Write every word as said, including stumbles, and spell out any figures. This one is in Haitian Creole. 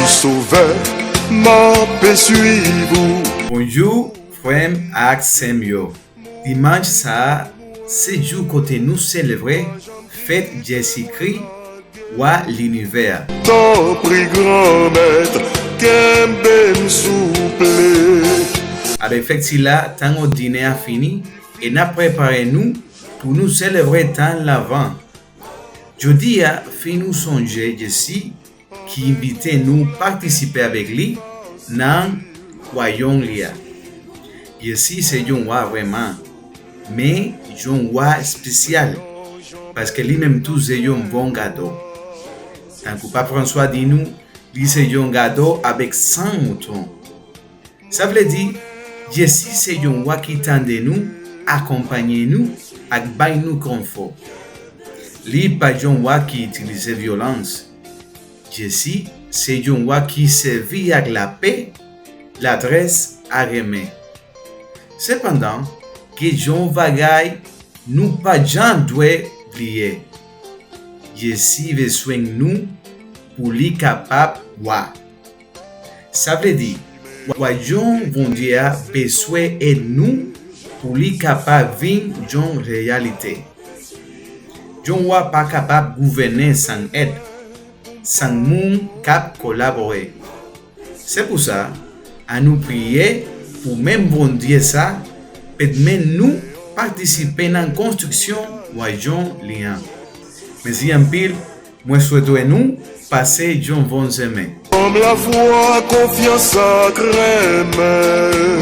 Sovè, m ape swiv ou. Bonjou, frè m ak sè m yo. Dimanch sa a, se jou kote nou selebre fèt Jezi Kri, Wa linivè a. Tanpri, Granmèt, kenbe m souple. Avèk fèt sila, tan òdinè a fini e n ap prepare nou pou nou selebre tan Lavan. Jodi a, fè nou sonje Jezi ki envite nou patisipe avèk li nan wayòm li a. Jezi se yon wa vrèman, men yon wa espesyal, paske li menm tou se yon bon gado. Tankou Pap Franswa di nou, li se yon gado avèk san mouton. Sa vle di, Jezi se yon wa ki tande nou, akonpanye nou, ak bay nou konfò. Li pa yon wa ki itilize vyolans. Jezi se yon wa ki sèvi ak lapè, ladrès, ak renmen. Sepandan, gen yon bagay nou pa janm dwe bliye. Jezi vle swen nou pou li kapab wa. Sa vle di, wayòm Bondye a bezwen èd nou pou li kapab vin yon reyalite. Yon wa pa kapab gouvène san èd, san moun k ap kolabore. Se pou sa, annou priye pou menm Bondye sa pèmèt nou patisipe nan konstriksyon wayòm li an. Mèsi anpil, mwen swete nou pase yon bon semèn. Ban m lafwa, konfyans ak renmen.